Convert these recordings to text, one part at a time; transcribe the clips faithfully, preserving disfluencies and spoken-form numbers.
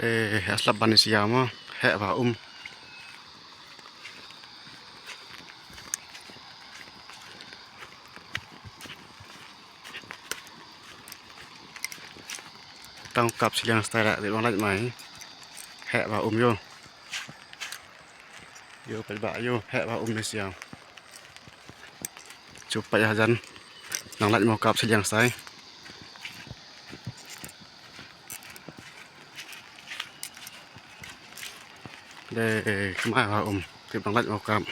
Eh, ha slap ban ïa siaw mo, heh ba um. Tang kap siliang stai da, dei ban lait mai. Heh ba um ïoh. Ïoh peit ba ïoh, heh ba um ne siaw. Shu peit hajan. Nang lait mo kap siliang stai. Dei, kmai ba um, tip nang lait mo kap.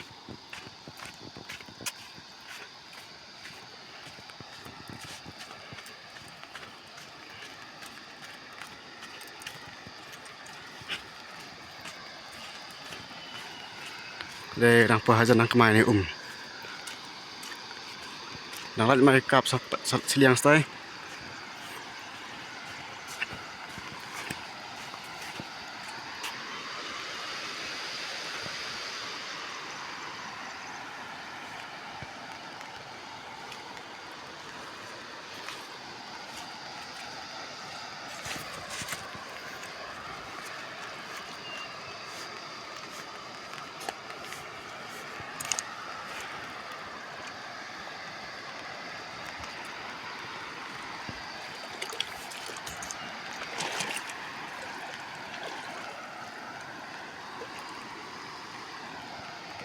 Dei, nang poi hajan nang kmai ne um. Nang lait mai kap sa, sa siliang stai.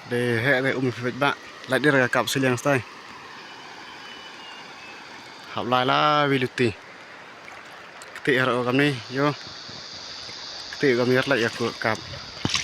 Dei heh dei um peit ba. Lait dei ra kap siliang stai. Hap lai la wi luti. Kti haro kam ni ïoh. Kti kam ni lait ïa ku kap.